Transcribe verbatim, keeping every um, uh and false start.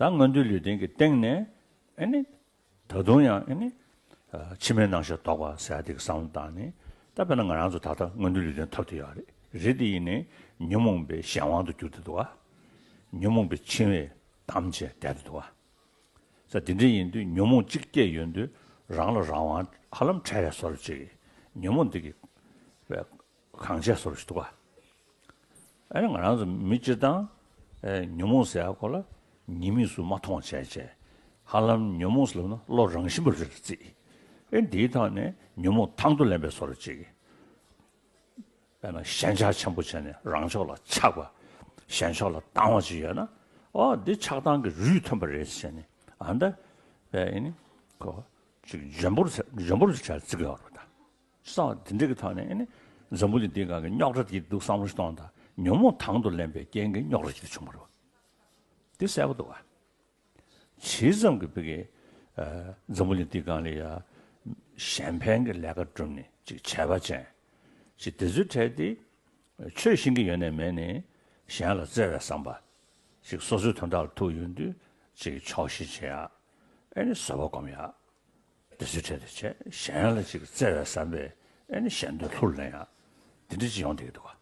ད་མངོན་མཐོའི་ལུས་རྟེན་གྱི་སྟེང་ནས་ཨེ་ནི། ད་དུང་ཡང་ཨེ་ནི། ཕྱི་མའི་རྣམ་གཞག་ལྡོག་པ་ཟེར་ཡ་དེ་གི་བསམ་བློ་བཏང་ནས། ད་དཔེར་ན་ང་རང་ཚོ་ད་ལྟ་མངོན་མཐོའི་ལུས་རྟེན་ཐོབ་བསྡད་ཡོད་རེད། རེད་དེ་ཡིན་ནའི་ཉོན་མོངས་པའི་གཞན་དབང་དུ་གྱུར་བསྡད་འདུག་ག་ཉོན་མོངས་པའི་འཆིང་བས་བསྡམས་བྱས་བསྡད་བསྡད་འདུག་ག་ས་དེ་འདྲ་ཡིན་དུས་ཉོན་མོངས་གཅིག་སྐྱེས་ཡོང་དུས་རང་ལ་རང་དབང་ཧ་ལམ་བྲལ་བའི་བཟོ་འདྲ་ཅིག་ཉོན་མོངས་འདི་གིས་གང་བྱས་བཟོ་འདྲ་ཞིག་འདུག་ག་ཨ་ནི་ང་རང་ཚོ་མི་སྤྱིར་བཏང་ཨེ་ཉོན་མོངས་ཟེར་ཡ་ཁོ་ལ་ཉེས་དམིགས་སུ་མ་མཐོང་བ་བྱས་བྱས། ཧ་ལམ་ཉོན་མོངས་ཟེར་ལབ་ན་བློ་རང་བཞིན་པ་རེད་བརྩི། ཨེ་འདིའི་ཐོག་ནས་ཉོན་མོངས་དང་དུ་ལེན་པའི་བཟོ་འདྲ་ཅིག་དཔེར་ན་ཞེན་ཆགས་ཆེན་པོ་བྱས་ནས་རང་ཕྱོགས་ལ་ཆགས་པ། གཞན་ཕྱོགས་ལ་སྡང་བ་ཅིག་ཡོད་ན། ཨོ་འདི་ཆགས་སྡང་གི་རུས་ཐོན་པ་རེད་ཟེར་ནས། ཨ་ད་དཔེ་ཨེ་ནི་ཁོ་ཅིག་འཇོན་པོར་འཇོན་པོར་བྱས་བརྩི་གི་ཡོད་རེད་ད། བསམ་དེ་འདྲ་གི་ཐོག་ནས་ཨེ་ནི་འཛམ་བུ་གླིང་འདིའི་སྒང་གི་རྙོག་དྲ་དེ་འདུག་བསམ་བློ་ཞིག་གཏོང་དང་། ཉོན་མོངས་དང་དུ་ལེན་པའི་རྐྱེན་གྱིས་རྙོག་དྲ་ཞིག་བྱུང་བ་རེད་བ། དེ་གསལ་པོ་འདུག་བ། ཇི་ཙམ་གྱི་བི་གི་འཛམ་བུ་གླིང་འདིའི་སྒང་ལ་ཡ་གཞན་ཕན་གྱི་ལས་ཀ་བསྒྲུབས་ནས་ཅིག་བྱས་པ་ཅན་ཅིག་དེ་ཚོའི་གྲས་དེ། ཆོས་ཤེས་ཀྱི་ཡོད་ནའི་མེད་ནའི་གཞན་ལ་བརྩེ་བའི་བསམ་པ་ཅིག་སོ་སོའི་དོན་དག་ལ་ཐུག་ཡོང་དུས་ཅིག་ཆོག་ཤེས་བྱེད་ཡ། ཨེ་ནི་བཟོད་པ་སྒོམ་ཡ། དེ་ཚོའི་གྲས་དེ་བྱས། གཞན་ལ་ཅིག་བརྩེ་བའི་བསམ་པས་ཨེ་ནི་གཞན་དོན་ལྷུར་ལེན་ཡ། དེ་འདྲ་ཅིག་ཡོང་བསྡད་ཀྱི་འདུག་ག